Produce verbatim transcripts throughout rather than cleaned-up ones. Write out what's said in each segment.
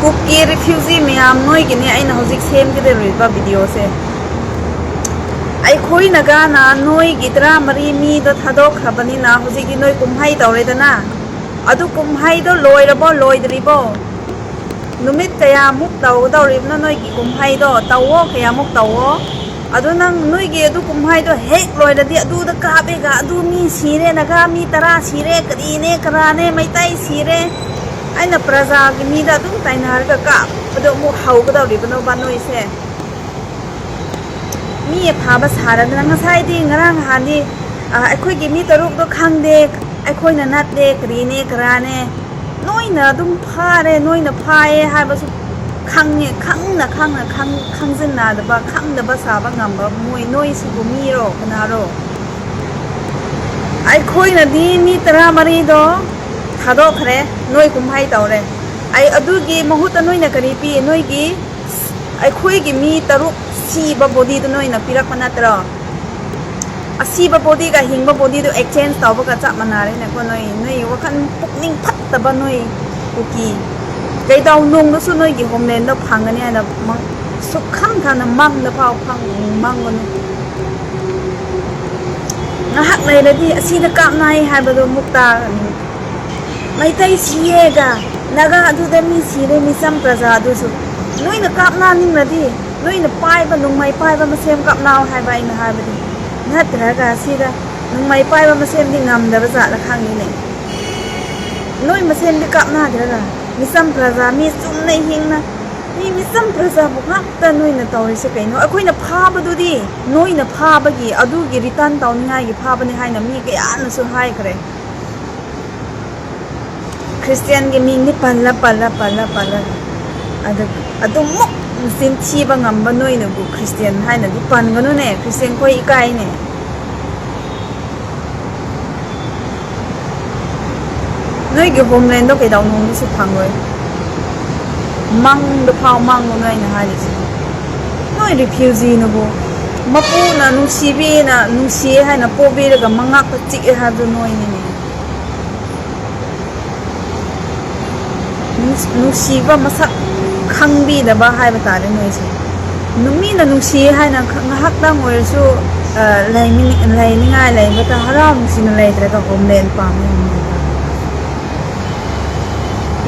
ꯀꯨꯀꯤ refugee ꯃꯌꯥꯝ, ꯅꯣꯏꯒꯤꯅꯦ ꯑꯩꯅ ꯍꯧꯖꯤꯛ ꯁꯦꯝꯒꯗꯧꯔꯤꯕ ꯚꯤꯗꯤꯑꯣꯁꯦ꯫ ꯑꯩꯈꯣꯏ ꯅꯥꯒꯥꯅ ꯅꯣꯏꯒꯤ ꯇꯔꯥꯃꯔꯤ ꯃꯤꯗꯣ ꯊꯥꯗꯣꯛꯈ꯭ꯔꯕꯅꯤꯅ ꯍꯧꯖꯤꯛꯇꯤ ꯅꯣꯏ ꯀꯨꯝꯍꯩ ꯇꯧꯔꯦꯗꯅ꯫ ꯑꯗꯨ ꯀꯨꯝꯍꯩꯗꯣ ꯂꯣꯏꯔꯕꯣ, ꯂꯣꯏꯗ꯭ꯔꯤꯕꯣ? ꯅꯨꯃꯤꯠ ꯀꯌꯥꯃꯨꯛ ꯇꯧꯒꯗꯧꯔꯤꯕꯅꯣ ꯅꯣꯏꯒꯤ ꯀꯨꯝꯍꯩꯗꯣ? ꯇꯧꯋꯣ, ꯀꯌꯥꯃꯨꯛ ꯇꯧꯋꯣ꯫ ꯑꯗꯣ ꯅꯪ ꯅꯣꯏꯒꯤ ꯑꯗꯨ ꯀꯨꯝꯍꯩꯗꯣ ꯍꯦꯛ ꯂꯣꯏꯔꯗꯤ ꯑꯗꯨꯗ ꯀꯥꯞꯄꯦꯒ, ꯑꯗꯨ ꯃꯤ ꯁꯤꯔꯦ, ꯅꯥꯒꯥ ꯃꯤ ꯇꯔꯥ ꯁꯤꯔꯦ, ꯀꯔꯤꯅꯦ ꯀꯔꯥꯅꯦ, ꯃꯩꯇꯩ ꯁꯤꯔꯦ, ꯑꯩꯅ ꯄ꯭ꯔꯖꯥꯒꯤ ꯃꯤꯗ ꯑꯗꯨꯝ ꯇꯥꯏꯅꯔꯒ ꯀꯥꯞꯄꯗꯣ ꯑꯃꯨꯛ ꯍꯧꯒꯗꯧꯔꯤꯕꯅꯣꯕ ꯅꯣꯏꯁꯦ? ꯃꯤ ꯑꯐꯕ ꯁꯥꯔꯗꯅ ꯉꯁꯥꯏꯗꯤ, ꯉꯔꯥꯡ ꯅꯍꯥꯟꯗꯤ, ꯑ, ꯑꯩꯈꯣꯏꯒꯤ ꯃꯤ ꯇꯔꯨꯛꯇꯣ ꯈꯪꯗꯦ, ꯑꯩꯈꯣꯏꯅ ꯅꯠꯇꯦ, ꯀꯔꯤꯅꯦ ꯀꯔꯥꯅꯦ, ꯅꯣꯏꯅ ꯑꯗꯨꯝ ꯐꯥꯔꯦ, ꯅꯣꯏꯅ ꯐꯥꯏꯌꯦ ꯍꯥꯏꯕꯁꯨ ꯈꯪꯉꯦ, ꯈꯪꯅ ꯈꯪꯅ ꯈꯪ-, ꯈꯪꯖꯤꯟꯅꯗꯕ, ꯈꯪꯗꯕ ꯁꯥꯕ ꯉꯝꯕ ꯃꯣꯏ, ꯅꯣꯏꯁꯤꯕꯨ ꯃꯤꯔꯣ, ꯀꯅꯥꯔꯣ? ꯑꯩꯈꯣꯏꯅꯗꯤ ꯃꯤ ꯇꯔꯥꯃꯔꯤꯗꯣ ꯊꯥꯗꯣꯛꯈ꯭ꯔꯦ, ꯅꯣꯏ ꯀꯨꯝꯍꯩ ꯇꯧꯔꯦ꯫ ꯑꯩ ꯑꯗꯨꯒꯤ ꯃꯍꯨꯠꯇ ꯅꯣꯏꯅ ꯀꯔꯤ ꯄꯤ? ꯅꯣꯏꯒꯤ, ꯑꯩꯈꯣꯏꯒꯤ ꯃꯤ ꯇꯔꯨꯛ ꯁꯤꯕ ꯕꯣꯗꯤꯗꯨ ꯅꯣꯏꯅ ꯄꯤꯔꯛꯄ ꯅꯠꯇ꯭ꯔꯣ? ꯑꯁꯤꯕ ꯕꯣꯗꯤꯒ ꯍꯤꯡꯕ ꯕꯣꯗꯤꯗꯨ exchange ꯇꯧꯕꯒ ꯆꯞ ꯃꯥꯟꯅꯔꯦꯅꯦꯀꯣ꯫ ꯅꯣꯏ, ꯅꯣꯏ ꯋꯥꯈꯜ ꯄꯨꯛꯅꯤꯡ ꯐꯠꯇꯕ ꯅꯣꯏ ꯀꯨꯀꯤ꯫ ꯀꯩꯗꯧꯅꯨꯡꯗꯁꯨ ꯅꯣꯏꯒꯤ homeland ꯗꯣ ꯐꯪꯒꯅꯤ ꯍꯥꯏꯅ ꯃꯪ-, ꯁꯨꯛꯈꯟ ꯈꯟꯅ ꯃꯪꯗ ꯐꯥꯎ ꯐꯪ-, ꯃꯪꯒꯅꯨ꯫ ꯉꯥꯏꯍꯥꯛ ꯂꯩꯔꯗꯤ ꯑꯁꯤꯗ ꯀꯥꯞꯅꯩ ꯍꯥꯏꯕꯗꯣ ꯑꯃꯨꯛ ꯇꯥꯒꯅꯤ꯫ ꯃꯩꯇꯩ ꯁꯤꯌꯦꯒ, ꯅꯥꯒꯥ ꯑꯗꯨꯗ ꯃꯤ ꯁꯤꯔꯦ, ꯃꯤꯆꯝ ꯄ꯭ꯔꯖꯥ ꯑꯗꯨꯁꯨ꯫ ꯅꯣꯏꯅ ꯀꯥꯞꯅꯅꯤꯡꯂꯗꯤ, ꯅꯣꯏꯅ ꯄꯥꯏꯕ, ꯅꯣꯡꯃꯩ ꯄꯥꯏꯕ ꯃꯁꯦꯟ ꯀꯥꯞꯅꯥꯎ ꯍꯥꯏꯕ ꯑꯩꯅ ꯍꯥꯏꯕꯗꯤ꯫ ꯅꯠꯇ꯭ꯔꯒ ꯁꯤꯗ ꯅꯣꯡꯃꯩ ꯄꯥꯏꯕ ꯃꯁꯦꯟꯗꯤ ꯉꯝꯗꯕ ꯖꯥꯠꯂ ꯈꯪꯗꯦꯅꯦ꯫ ꯅꯣꯏ ꯃꯁꯦꯟꯗꯤ ꯀꯥꯞꯅꯗ꯭ꯔꯒ, ꯃꯤꯆꯝ ꯄ꯭ꯔꯖꯥ, ꯃꯤ ꯆꯨꯝꯅ ꯍꯤꯡꯅ, ꯃꯤ ꯃꯤꯆꯝ ꯄ꯭ꯔꯖꯥꯕꯨ ꯉꯥꯛꯇ ꯅꯣꯏꯅ ꯇꯧꯔꯤꯁꯦ ꯀꯩꯅꯣ? ꯑꯩꯈꯣꯏꯅ ꯐꯥꯕꯗꯨꯗꯤ ꯅꯣꯏꯅ ꯐꯥꯕꯒꯤ, ꯑꯗꯨꯒꯤ return ꯇꯧꯅꯤꯡꯉꯥꯏꯒꯤ ꯐꯥꯕꯅꯤ ꯍꯥꯏꯅ ꯃꯤ ꯀꯌꯥꯅꯁꯨ ꯍꯥꯏꯈ꯭ꯔꯦ꯫ ꯈ꯭ꯔꯤꯁꯇꯤꯌꯥꯟꯒꯤ ꯃꯤꯡꯗꯤ ꯄꯜꯂ, ꯄꯜꯂ, ꯄꯜꯂ, ꯄꯜꯂꯒ꯫ ꯑꯗꯨ, ꯑꯗꯨꯃꯨꯛ ꯆꯤꯟ ꯊꯤꯕ ꯉꯝꯕ ꯅꯣꯏꯅꯕꯨ ꯈ꯭ꯔꯤꯁꯇꯤꯌꯥꯟ ꯍꯥꯏꯅꯗꯤ ꯄꯟꯒꯅꯨꯅꯦ, ꯈ꯭ꯔꯤꯁꯇꯤꯌꯥꯟ ꯈꯣꯏ ꯏꯀꯥꯏꯅꯦ꯫ ꯅꯣꯏꯒꯤ homeland ꯗꯣ ꯀꯩꯗꯧꯅꯨꯡꯗꯁꯨ ꯐꯪꯂꯣꯏ꯫ ꯃꯪꯗ ꯐꯥꯎ ꯃꯪꯉꯨꯅꯨ ꯑꯩꯅ ꯍꯥꯏꯔꯤꯁꯦ꯫ ꯅꯣꯏ refugee ꯅꯕꯨ ꯃꯄꯨꯅ ꯅꯨꯡꯁꯤꯕꯤꯅ, ꯅꯨꯡꯁꯤꯌꯦ ꯍꯥꯏꯅ ꯄꯣꯕꯤꯔꯒ ꯃꯉꯥꯛꯇ ꯆꯤꯛꯑꯦ ꯍꯥꯏꯕꯗꯨ ꯅꯣꯏꯅꯤꯅꯦ꯫ ꯅꯨꯡꯁꯤꯕ ꯃꯁꯛ ꯈꯪꯕꯤꯗꯕ ꯍꯥꯏꯕ ꯇꯥꯔꯦ ꯅꯣꯏꯁꯦ꯫ ꯅꯨ- ꯃꯤꯅ ꯅꯨꯡꯁꯤ ꯍꯥꯏꯅ ꯈ- ꯉꯥꯏꯍꯥꯛꯇꯪ ꯑꯣꯏꯔꯁꯨ, ꯑ, ꯂꯩꯃꯤꯟ- ꯂꯩꯅꯤꯡꯉꯥꯏ ꯂꯩꯕꯗ ꯍꯔꯥꯎ ꯅꯨꯡꯁꯤꯅ ꯂꯩꯇ꯭ꯔꯒ ꯍꯣꯝꯂꯦꯟ ꯄꯥꯝꯃꯤ ꯍꯥꯏꯅ ꯂꯩꯕ꯫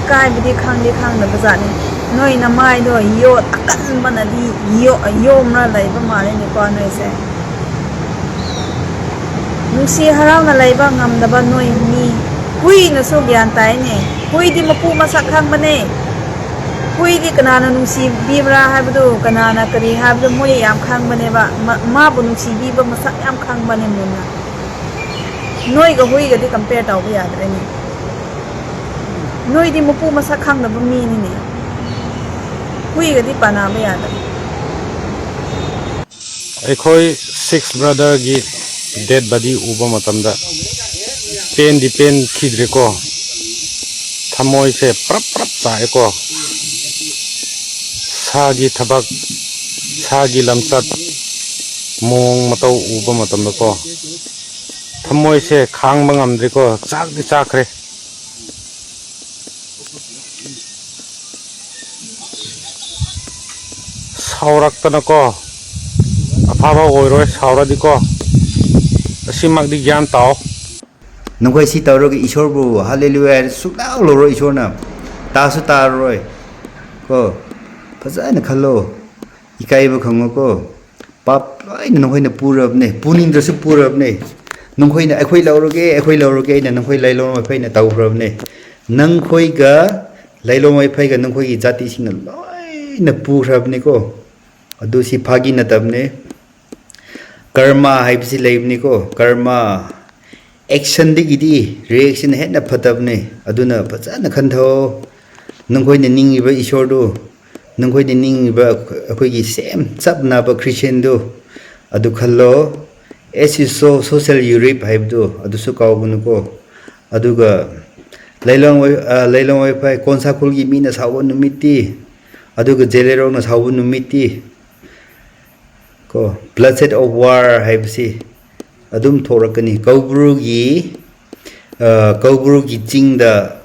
ꯏꯀꯥꯏꯕꯗꯤ ꯈꯪꯗꯤ ꯈꯪꯗꯕ ꯖꯥꯠꯅꯤ꯫ ꯅꯣꯏ ꯅꯃꯥꯏꯗꯣ ꯌꯣꯠ ꯑꯀꯟꯕꯅꯗꯤ ꯌꯣ- ꯌꯣꯝꯔ ꯂꯩꯕ ꯃꯥꯜꯂꯤꯅꯦꯀꯣ ꯅꯣꯏꯁꯦ꯫ ꯅꯨꯡꯁꯤ ꯍꯔꯥꯎꯅ ꯂꯩꯕ ꯉꯝꯗꯕ ꯅꯣꯏ ꯃꯤ꯫ ꯍꯨꯏꯅꯁꯨ ꯒ꯭ꯌꯥꯟ ꯇꯥꯏꯅꯦ꯫ ꯍꯨꯏꯗꯤ ꯃꯄꯨ ꯃꯁꯛ ꯈꯪꯕꯅꯦ꯫ ꯍꯨꯏꯗꯤ ꯀꯅꯥꯅ ꯅꯨꯡꯁꯤꯕꯤꯕ꯭ꯔꯥ ꯍꯥꯏꯕꯗꯨ, ꯀꯅꯥꯅ ꯀꯔꯤ ꯍꯥꯏꯕꯗꯨ ꯃꯣꯏ ꯌꯥꯝ ꯈꯪꯕꯅꯦꯕ꯫ ꯃ- ꯃꯥꯕꯨ ꯅꯨꯡꯁꯤꯕꯤꯕ ꯃꯁꯛ ꯌꯥꯝ ꯈꯪꯕꯅꯦ ꯃꯨꯟꯅ꯫ ꯅꯣꯏꯒ ꯍꯨꯏꯒꯗꯤ compare ꯇꯧꯕ ꯌꯥꯗ꯭ꯔꯦꯅꯦ꯫ ꯅꯣꯏꯗꯤ ꯃꯄꯨ ꯃꯁꯛ ꯈꯪꯗꯕ ꯃꯤꯅꯤꯅꯦ꯫ ꯍꯨꯏꯒꯗꯤ ꯄꯥꯟꯅꯕ ꯌꯥꯗ꯭ꯔꯦ꯫ ꯑꯩꯈꯣꯏ six brotherꯒꯤ dead body ꯎꯕ ꯃꯇꯝꯗ ꯄꯦꯟꯗꯤ ꯄꯦꯟꯈꯤꯗ꯭ꯔꯦꯀꯣ꯫ ꯊꯃꯣꯏꯁꯦ ꯄ꯭ꯔꯞ ꯄ꯭ꯔꯞ ꯆꯥꯛꯑꯦꯀꯣ꯫ ꯁꯥꯒꯤ ꯊꯕꯛ, ꯁꯥꯒꯤ ꯂꯝꯆꯠ, ꯃꯑꯣꯡ ꯃꯇꯧ ꯎꯕ ꯃꯇꯝꯗꯀꯣ, ꯊꯃꯣꯏꯁꯦ ꯈꯥꯡꯕ ꯉꯝꯗ꯭ꯔꯦꯀꯣ꯫ ꯆꯥꯛꯇꯤ ꯆꯥꯛꯈ꯭ꯔꯦ꯫ ꯁꯥꯎꯔꯛꯇꯅꯀꯣ, ꯑꯐꯕ ꯑꯣꯏꯔꯣꯏ ꯁꯥꯎꯔꯗꯤꯀꯣ꯫ ꯑꯁꯤꯃꯛꯇꯤ ꯒ꯭ꯌꯥꯟ ꯇꯥꯎ꯫ ꯅꯈꯣꯏ ꯁꯤ ꯇꯧꯔꯒ ꯏꯁꯣꯔꯕꯨ ꯍꯜꯂꯦꯂꯨꯌꯥ ꯍꯥꯏꯔ ꯁꯨꯛꯂꯥꯎ ꯂꯧꯔꯣꯏ ꯏꯁꯣꯔꯅ꯫ ꯇꯥꯁꯨ ꯇꯥꯔꯔꯣꯏ꯫ ꯀꯣ, ꯐꯖꯅ ꯈꯜꯂꯣ꯫ ꯏꯀꯥꯏꯕ ꯈꯪꯉꯣꯀꯣ꯫ ꯄꯥꯞ ꯂꯣꯏꯅ ꯅꯈꯣꯏꯅ ꯄꯨꯔꯕꯅꯦ꯫ ꯄꯨꯅꯤꯡꯗ꯭ꯔꯁꯨ ꯄꯨꯔꯕꯅꯦ꯫ ꯅꯈꯣꯏꯅ "ꯑꯩꯈꯣꯏ ꯂꯧꯔꯒꯦ, ꯑꯩꯈꯣꯏ ꯂꯧꯔꯒꯦ" ꯍꯥꯏꯅ ꯅꯈꯣꯏ ꯂꯥꯏꯂꯣꯡ ꯑꯩꯈꯣꯏꯅ ꯇꯧꯈ꯭ꯔꯕꯅꯦ꯫ ꯅꯈꯣꯏꯒ ꯂꯥꯏꯂꯣꯡ ꯑꯩꯈꯣꯏꯒ ꯅꯈꯣꯏꯒꯤ ꯖꯥꯇꯤꯁꯤꯡꯅ ꯂꯣꯏꯅ ꯄꯨꯈ꯭ꯔꯕꯅꯤꯀꯣ꯫ ꯑꯗꯨ ꯁꯤ ꯐꯥꯒꯤ ꯅꯠꯇꯕꯅꯦ꯫ ꯀꯔꯃ ꯍꯥꯏꯕꯁꯤ ꯂꯩꯕꯅꯤꯀꯣ꯫ ꯀꯔꯃ, actionꯗꯒꯤꯗꯤ reaction ꯍꯦꯟꯅ ꯐꯠꯇꯕꯅꯦ꯫ ꯑꯗꯨꯅ ꯐꯖꯅ ꯈꯟꯊꯧ꯫ ꯅꯈꯣꯏꯅ ꯅꯤꯡꯉꯤꯕ ꯏꯁꯣꯔꯗꯨ, ꯅꯈꯣꯏꯅ ꯅꯤꯡꯉꯤꯕ ꯑꯩꯈꯣꯏꯒꯤ same ꯆꯞ ꯃꯥꯟꯅꯕ Christianꯗꯨ, ꯑꯗꯨ ꯈꯜꯂꯣ꯫ As you sow, so shall you reap ꯍꯥꯏꯕꯗꯨ ꯑꯗꯨꯁꯨ ꯀꯥꯎꯒꯅꯨꯀꯣ꯫ ꯑꯗꯨꯒ ꯂꯩꯂꯣꯡ ꯑꯣꯏ-, ꯑ, ꯂꯩꯂꯣꯡ ꯑꯣꯏꯐꯩ, ꯀꯣꯟꯁꯥ ꯈꯨꯜꯒꯤ ꯃꯤꯅ ꯁꯥꯎꯕ ꯅꯨꯃꯤꯠꯇꯤ, ꯑꯗꯨꯒ ꯖꯦꯂꯦꯔꯣꯡꯅ ꯁꯥꯎꯕ ꯅꯨꯃꯤꯠꯇꯤ, ꯀꯣ, bloodshed of war ꯍꯥꯏꯕꯁꯤ ꯑꯗꯨꯝ ꯊꯣꯛꯂꯛꯀꯅꯤ꯫ ꯀꯧꯕ꯭ꯔꯨꯒꯤ, ꯑ, ꯀꯧꯕ꯭ꯔꯨꯒꯤ ꯆꯤꯡꯗ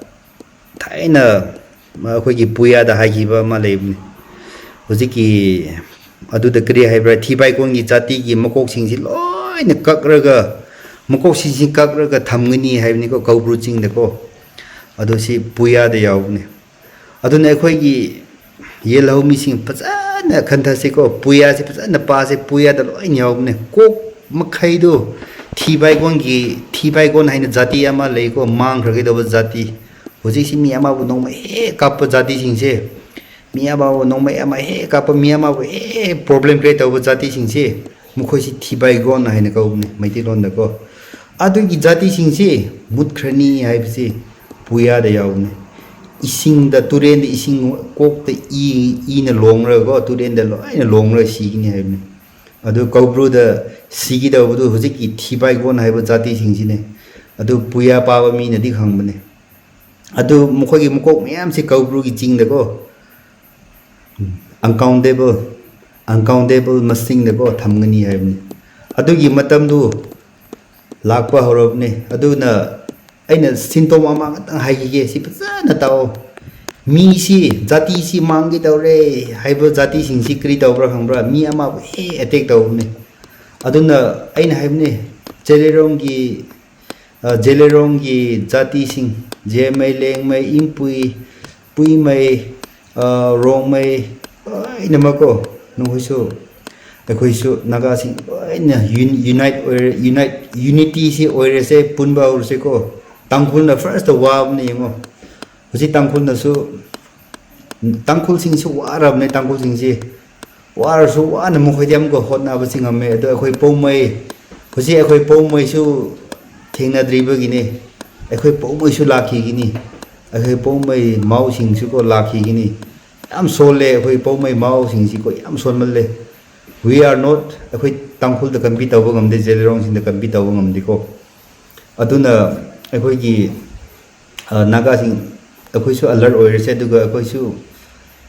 ꯊꯥꯏꯅ ꯑꯩꯈꯣꯏꯒꯤ ꯄꯨꯌꯥꯗ ꯍꯥꯏꯈꯤꯕ ꯑꯃ ꯂꯩꯕꯅꯤ꯫ ꯍꯧꯖꯤꯛꯀꯤ ꯑꯗꯨꯗ ꯀꯔꯤ ꯍꯥꯏꯕ꯭ꯔꯥ, ꯊꯤꯕꯥꯏꯒꯣꯟꯒꯤ ꯖꯥꯇꯤꯒꯤ ꯃꯀꯣꯛꯁꯤꯡꯁꯤ ꯂꯣꯏꯅ ꯀꯛꯔꯒ, ꯃꯀꯣꯛꯁꯤꯡꯁꯤ ꯀꯛꯔꯒ ꯊꯝꯒꯅꯤ ꯍꯥꯏꯕꯅꯤꯀꯣ, ꯀꯧꯕ꯭ꯔꯨ ꯆꯤꯡꯗꯀꯣ꯫ ꯑꯗꯣ ꯁꯤ ꯄꯨꯌꯥꯗ ꯌꯥꯎꯕꯅꯦ꯫ ꯑꯗꯨꯅ ꯑꯩꯈꯣꯏꯒꯤ ꯌꯦꯜꯍꯧ ꯃꯤꯁꯤꯡ ꯐꯖꯅ ꯈꯟꯊꯁꯤꯀꯣ, ꯄꯨꯌꯥꯁꯤ ꯐꯖꯅ ꯄꯥꯁꯦ, ꯄꯨꯌꯥꯗ ꯂꯣꯏꯅ ꯌꯥꯎꯕꯅꯦ꯫ ꯀꯣꯛ ꯃꯈꯩꯗꯨ ꯊꯤꯕꯥꯏꯒꯣꯟꯒꯤ, ꯊꯤꯕꯥꯏꯒꯣꯟ ꯍꯥꯏꯅ ꯖꯥꯇꯤ ꯑꯃ ꯂꯩꯀꯣ, ꯃꯥꯡꯈ꯭ꯔꯒꯗꯧꯕ ꯖꯥꯇꯤ꯫ ꯍꯧꯖꯤꯛꯁꯤ ꯃꯤ ꯑꯃꯕꯨ ꯅꯣꯡꯃꯩ ꯍꯦꯛ ꯀꯥꯞꯄ ꯖꯥꯇꯤꯁꯤꯡꯁꯦ, ꯃꯤ ꯑꯃꯕꯨ ꯅꯣꯡꯃꯩ ꯑꯃ ꯍꯦꯛ ꯀꯥꯞꯄ, ꯃꯤ ꯑꯃꯕꯨ ꯍꯦꯛ problem create ꯇꯧꯕ ꯖꯥꯇꯤꯁꯤꯡꯁꯦ, ꯃꯈꯣꯏꯁꯤ ꯊꯤꯕꯥꯏꯒꯣꯟ ꯍꯥꯏꯅ ꯀꯧꯕꯅꯦ ꯃꯩꯇꯩꯂꯣꯟꯗꯀꯣ꯫ ꯑꯗꯨꯒꯤ ꯖꯥꯇꯤꯁꯤꯡꯁꯤ ꯃꯨꯠꯈ꯭ꯔꯅꯤ ꯍꯥꯏꯕꯁꯤ ꯄꯨꯌꯥꯗ ꯌꯥꯎꯕꯅꯦ꯫ ꯏꯁꯤꯡꯗ, ꯇꯨꯔꯦꯟꯗ ꯏꯁꯤꯡ, ꯀꯣꯛꯇ ꯏ, ꯏꯅ ꯂꯣꯡꯂꯒꯀꯣ, ꯇꯨꯔꯦꯟꯗ ꯂꯣꯏꯅ ꯂꯣꯡꯂꯒ ꯁꯤꯒꯅꯤ ꯍꯥꯏꯕꯅꯤ꯫ ꯑꯗꯨ ꯀꯧꯕ꯭ꯔꯨꯗ ꯁꯤꯒꯗꯧꯕꯗꯨ ꯍꯧꯖꯤꯛꯀꯤ ꯊꯤꯕꯥꯏꯒꯣꯟ ꯍꯥꯏꯕ ꯖꯥꯇꯤꯁꯤꯡꯁꯤꯅꯦ꯫ ꯑꯗꯨ ꯄꯨꯌꯥ ꯄꯥꯕ ꯃꯤꯅꯗꯤ ꯈꯪꯕꯅꯦ꯫ ꯑꯗꯨ ꯃꯈꯣꯏꯒꯤ ꯃꯀꯣꯛ ꯃꯌꯥꯝꯁꯤ ꯀꯧꯕ꯭ꯔꯨꯒꯤ ꯆꯤꯡꯗꯀꯣ, uncountable, uncountable ꯃꯁꯤꯡꯗꯀꯣ ꯊꯝꯒꯅꯤ ꯍꯥꯏꯕꯅꯤ꯫ ꯑꯗꯨꯒꯤ ꯃꯇꯝꯗꯨ ꯂꯥꯛꯄ ꯍꯧꯔꯕꯅꯤ꯫ ꯑꯗꯨꯅ ꯑꯩꯅ ꯁꯤꯟꯇꯣꯝ ꯑꯃ ꯈꯛꯇꯪ ꯍꯥꯏꯈꯤꯒꯦ, ꯁꯤ ꯐꯖꯅ ꯇꯥꯛꯑꯣ꯫ ꯃꯤꯁꯤ, ꯖꯥꯇꯤꯁꯤ ꯃꯥꯡꯒꯦ ꯇꯧꯔꯦ ꯍꯥꯏꯕ ꯖꯥꯇꯤꯁꯤꯡꯁꯤ ꯀꯔꯤ ꯇꯧꯕ꯭ꯔꯥ ꯈꯪꯕ꯭ꯔꯥ? ꯃꯤ ꯑꯃꯕꯨ ꯍꯦꯛ attack ꯇꯧꯕꯅꯤ꯫ ꯑꯗꯨꯅ ꯑꯩꯅ ꯍꯥꯏꯕꯅꯤ, ꯖꯦꯂꯦꯔꯣꯡꯒꯤ, ꯑ, ꯖꯦꯂꯦꯔꯣꯡꯒꯤ ꯖꯥꯇꯤꯁꯤꯡ, ꯖꯦꯃꯩ, ꯂꯦꯡꯃꯩ, ꯏꯝꯄꯨꯏ, ꯄꯨꯏꯃꯩ, ꯑ, ꯔꯣꯡꯃꯩ, ꯂꯣꯏꯅꯃꯛꯀꯣ, ꯅꯈꯣꯏꯁꯨ, ꯑꯩꯈꯣꯏꯁꯨ ꯅꯥꯒꯥꯁꯤꯡ ꯂꯣꯏꯅ ꯌꯨꯟ-, unite ꯑꯣꯏꯔ-, unite, unityꯁꯤ ꯑꯣꯏꯔꯁꯦ, ꯄꯨꯟꯕ ꯍꯧꯔꯁꯦꯀꯣ꯫ ꯇꯥꯡꯈꯨꯜꯅ firstꯇ ꯋꯥꯕꯅꯦ ꯌꯦꯡꯉꯣ꯫ ꯍꯧꯖꯤꯛ ꯇꯥꯡꯈꯨꯜꯅꯁꯨ, ꯇꯥꯡꯈꯨꯜꯁꯤꯡꯁꯨ ꯋꯥꯔꯕꯅꯦ, ꯇꯥꯡꯈꯨꯜꯁꯤꯡꯁꯤ꯫ ꯋꯥꯔꯁꯨ ꯋꯥꯅ ꯃꯈꯣꯏꯗꯤ ꯑꯃꯨꯛꯀ ꯍꯣꯠꯅꯕꯁꯤ ꯉꯝꯃꯦ꯫ ꯑꯗꯣ ꯑꯩꯈꯣꯏ ꯄꯣꯡꯃꯩ, ꯍꯧꯖꯤꯛ ꯑꯩꯈꯣꯏ ꯄꯣꯡꯃꯩꯁꯨ ꯊꯦꯡꯅꯗ꯭ꯔꯤꯕꯒꯤꯅꯤ꯫ ꯑꯩꯈꯣꯏ ꯄꯣꯡꯃꯩꯁꯨ ꯂꯥꯛꯈꯤꯒꯅꯤ꯫ ꯑꯩꯈꯣꯏ ꯄꯣꯡꯃꯩ ꯃꯥꯎꯁꯤꯡꯁꯨꯀꯣ ꯂꯥꯛꯈꯤꯒꯅꯤ꯫ ꯌꯥꯝ ꯁꯣꯜꯂꯦ ꯑꯩꯈꯣꯏ ꯄꯣꯡꯃꯩ ꯃꯥꯎꯁꯤꯡꯁꯤꯀꯣ, ꯌꯥꯝ ꯁꯣꯟꯃꯜꯂꯦ꯫ We are not, ꯑꯩꯈꯣꯏ ꯇꯥꯡꯈꯨꯜꯗ compete ꯇꯧꯕ ꯉꯝꯗꯦ, ꯖꯦꯂꯦꯔꯣꯡꯁꯤꯡꯗ compete ꯇꯧꯕ ꯉꯝꯗꯦꯀꯣ꯫ ꯑꯗꯨꯅ ꯑꯩꯈꯣꯏꯒꯤ, ꯑ, ꯅꯥꯒꯥꯁꯤꯡ, ꯑꯩꯈꯣꯏꯁꯨ alert ꯑꯣꯏꯔꯁꯦ, ꯑꯗꯨꯒ ꯑꯩꯈꯣꯏꯁꯨ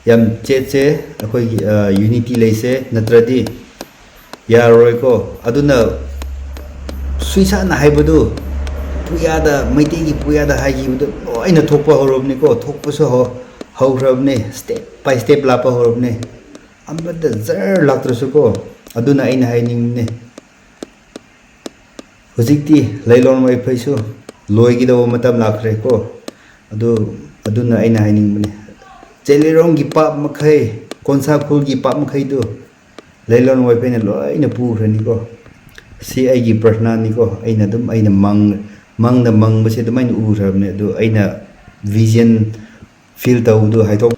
ꯌꯥꯝ ꯆꯦꯠꯁꯦ, ꯑꯩꯈꯣꯏꯒꯤ, ꯑ, unity ꯂꯩꯁꯦ, ꯅꯠꯇ꯭ꯔꯗꯤ ꯌꯥꯔꯔꯣꯏꯀꯣ꯫ ꯑꯗꯨꯅ ꯁꯨꯏꯁꯥꯟ ꯍꯥꯏꯕꯗꯨ ꯄꯨꯌꯥꯗ, ꯃꯩꯇꯩꯒꯤ ꯄꯨꯌꯥꯗ ꯍꯥꯏꯈꯤꯕꯗꯨ ꯂꯣꯏꯅ ꯊꯣꯛꯄ ꯍꯧꯔꯕꯅꯤꯀꯣ, ꯊꯣꯛꯄꯁꯨ ꯍꯧ-, ꯍꯧꯈ꯭ꯔꯕꯅꯦ, step by step ꯂꯥꯛꯄ ꯍꯧꯔꯕꯅꯦ꯫ ꯑꯃꯗ ꯖꯔ ꯂꯥꯛꯇ꯭ꯔꯁꯨꯀꯣ, ꯑꯗꯨꯅ ꯑꯩꯅ ꯍꯥꯏꯅꯤꯡꯕꯅꯦ꯫ ꯍꯧꯖꯤꯛꯇꯤ ꯂꯩꯂꯣꯟ ꯋꯥꯏꯐꯩꯁꯨ ꯂꯣꯏꯒꯗꯧꯕ ꯃꯇꯝ ꯂꯥꯛꯈ꯭ꯔꯦꯀꯣ꯫ ꯑꯗꯨ, ꯑꯗꯨꯅ ꯑꯩꯅ ꯍꯥꯏꯅꯤꯡꯕꯅꯦ, ꯆꯦꯂꯤꯔꯣꯡꯒꯤ ꯄꯥꯞ ꯃꯈꯩ, ꯀꯣꯟꯁꯥ ꯈꯨꯜꯒꯤ ꯄꯥꯞ ꯃꯈꯩꯗꯨ ꯂꯩꯂꯣꯟ ꯋꯥꯏꯐꯩꯅ ꯂꯣꯏꯅ ꯄꯨꯈ꯭ꯔꯅꯤꯀꯣ꯫ ꯁꯤ ꯑꯩꯒꯤ ꯄ꯭ꯔꯊꯅꯥꯅꯤꯀꯣ꯫ ꯑꯩꯅ ꯑꯗꯨꯝ, ꯑꯩꯅ ꯃꯪ-, ꯃꯪꯗ ꯃꯪꯕꯁꯦ ꯑꯗꯨꯃꯥꯏꯅ ꯎꯈ꯭ꯔꯕꯅꯦ꯫ ꯑꯗꯨ ꯑꯩꯅ vision feel ꯇꯧꯕꯗꯨ ꯍꯥꯏꯗꯣꯛ